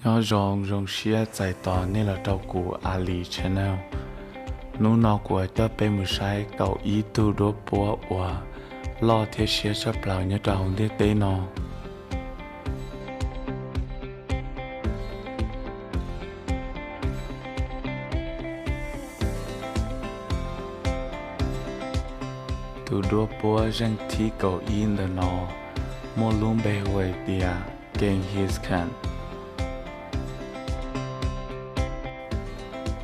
Nyob zoo, zoo siab txais tos nej los rau kuv Ali Channel. Hnub no kuv coj peb mus saib kaum ib tug duab puab uas loj thiab siab tshaj plaws nyob rau hauv ntiaj teb no. Tus duab puab zeej thib kaum ib ntawm no muaj lub npe hu hais tias Genghis Khan.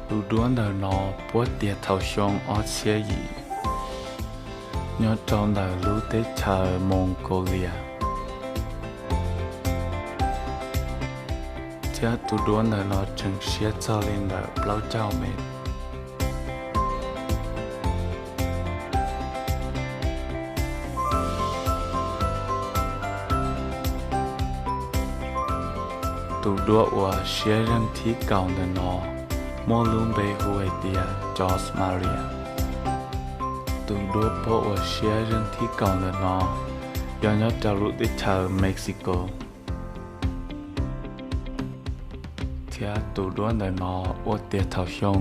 Tus duab ntawm no puab tiav thaum xyoo ob txhiab yim nyob rau ntawm lub teb chaws Mongolia. Thiab tus duab ntawm no tseem siab txog li ntawm plaub caug mev. Tus duab uas siab zeeg thib kaum ntawm no muaj lub npe hu hais tias George Maria. Tus duab puab uas siab zeeg thib kaum ntawm no yog nyob rau lub teb chaws Mexico. Thiab tus duab ntawm no ua tiav thaum xyoo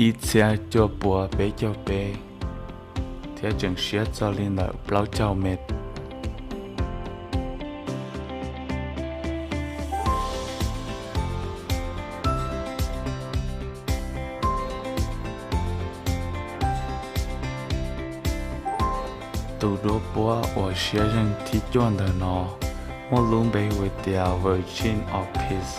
ib txhiab cuaj pua peb caug peb, thiab tseem siab txog li ntawm plaub caug mev. Tus duab puab uas siab zeeg thib cuaj ntawm no muaj lub npe hu tias Virgin of Peace.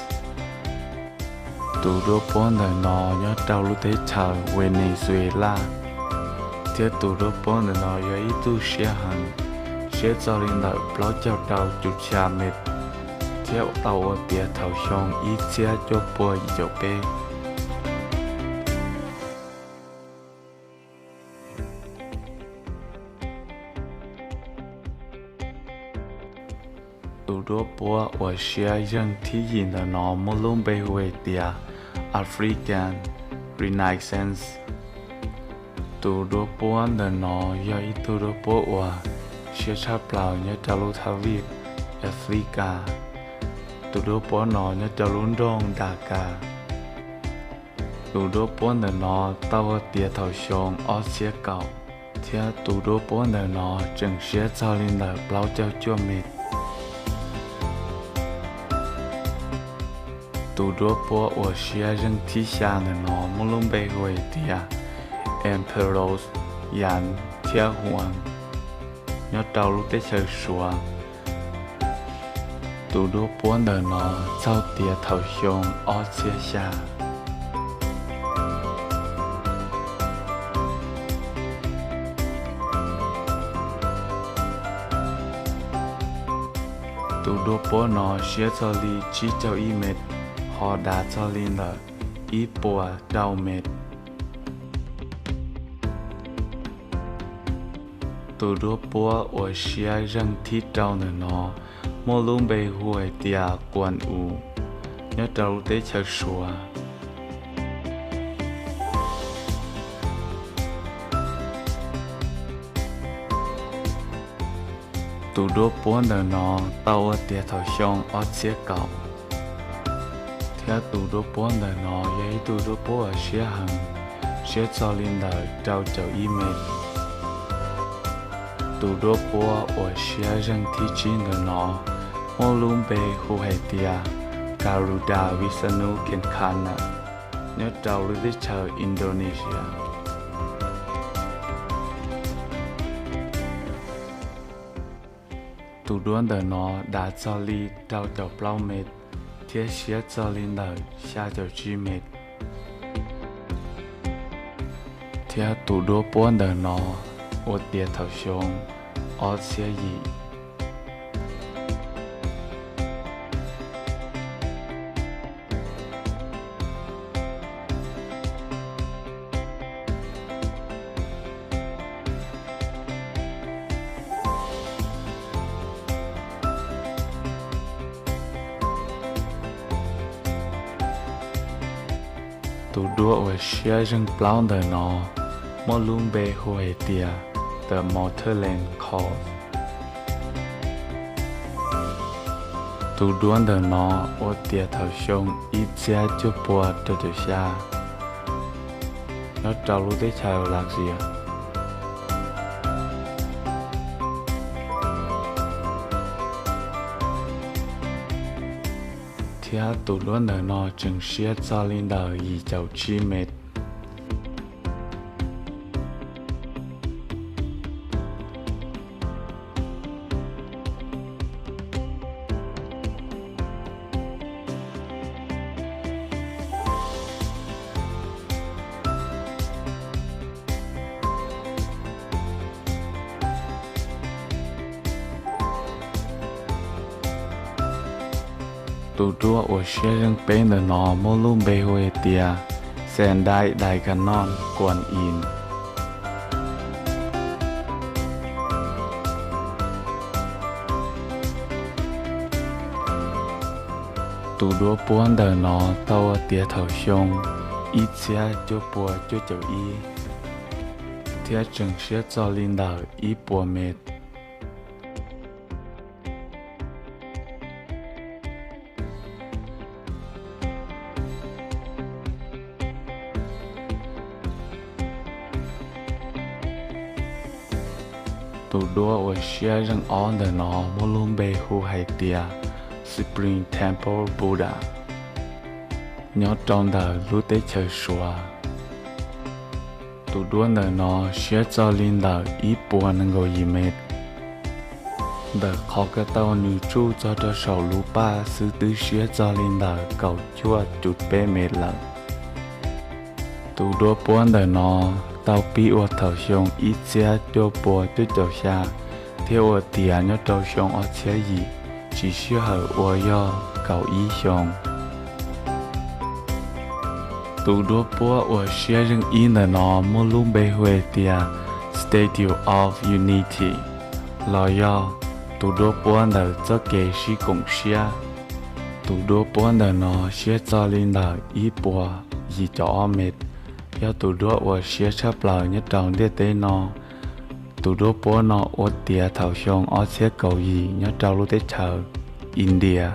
Tus duab puab ntawm no nyob rau lub teb chaws Venezuela, thiab tus duab puab ntawm no yog ib tug siab heev, siab txog li ntawm plaub caug rau cuv xya mev, thiab tau ua tiav thaum xyoo ib txhiab cuaj pua yim caum peb. Tus duab puab uas siab zeeg thib yim ntawm no muaj lub npe hu hais tias African Renaissance. Tus duab puab ntawm no yog ib tug duab puab uas siab tshaj plaws nyob rau lub thav vij Africa. Tus duab puab no nyob rau lub nroog Dakar. Tus duab puab ntawm no tau ua tiav thaum xyoo ob txhiab kaum, thiab tus duab puab ntawm no tseem siab txog li ntawm plaub caug cuaj mev. Tus duab puab uas siab zeeg thib xya ntawm no muaj lub npe hu hais tias Emperor Yan thiab Huang, nyob rau lub teb chaws Suav. Tus duab puab ntawm no txaug tiav thaum xyoo ob txhiab xya. Tus duab puab no siab txog li tsib caug ib mev, ho dav txog li ntawm ib puas rau mev. Tus duab puab uas siab zeeg thib rau ntawm no muaj lub npe hu hais tias Kuan U, nyob rau lub teb chaws Suav. Tus duab puab ntawm no tau ua tiav thaum xyoo ob txhiab kaum, thiab tus duab puab ntawm no yog ib tug duab puab uas siab heev, siab txog li ntawm rau caum ib mev. Tus duab puab uas siab zeeg thib tsib ntawm no muaj lub npe hu hais tias Garuda Vishnu Kenkana, nyob rau lub teb chaws Indonesia. Tus duab ntawm no dav txog li rau caum plaub mev, thiab siab txog li ntawm xya caum tsib mev. Thiab tus duab puab ntawm no ua tiav thaum xyoo ob txhiab yim. Tus duab uas siab zeeg plaub ntawm no muaj lub npe hu hais tias The Motherland Calls. Tus duab ntawm no ua tiav thaum xyoo ib txhiab cuaj pua rau caum xya nyob rau lub teb chaws Latvia. Thiab tus duab ntawm no tseem siab txog li ntawm yim caum tsib met. Tus duab uas siab zeej peb ntawm no muaj lub npe hu hais tias Sendai Daikanon Kuan In. Tus duab puab ntawm no tau ua tiav thaum xyoo ib txhiab cuaj pua cuaj caum ib, thiab tseem siab txog li ntawm ib puas met. Tus duab uas siab zeej ob ntawm no muaj lub npe hu hais tias Spring Temple Buddha, nyob rau ntawm lub teb chaws Suav. Tus duab ntawm no siab txog li ntawm ib puas nees nkaum yim met. Ntawm qhov ko taw nws tsuj txog rau saum lub paj xwb twb siab txog li ntawm kaum cuaj cum peb met lawm. Tus duab puab ntawm no tau pib ua thaum xyoo ib txhiab cuaj pua cuaj caum xya, thiab ua tiav nyob rau xyoo ob txhiab yim, tsis sij hawm ua yog kaum ib xyoos. Tus duab puab uas siab zeej ib ntawm no muaj lub npe hu hais tias Statue of Unity, los yog tus duab puab ntawm txoj kev sib koom siab. Tus duab puab ntawm no siab txog li ntawm ib puas yim caum ob met, yog tus duab uas siab tshaj plaws nyob rau ntiaj teb no. Tus duab puab no ua tiav thaum xyoo ob txhiab kaum yim nyob rau lub teb chaws India.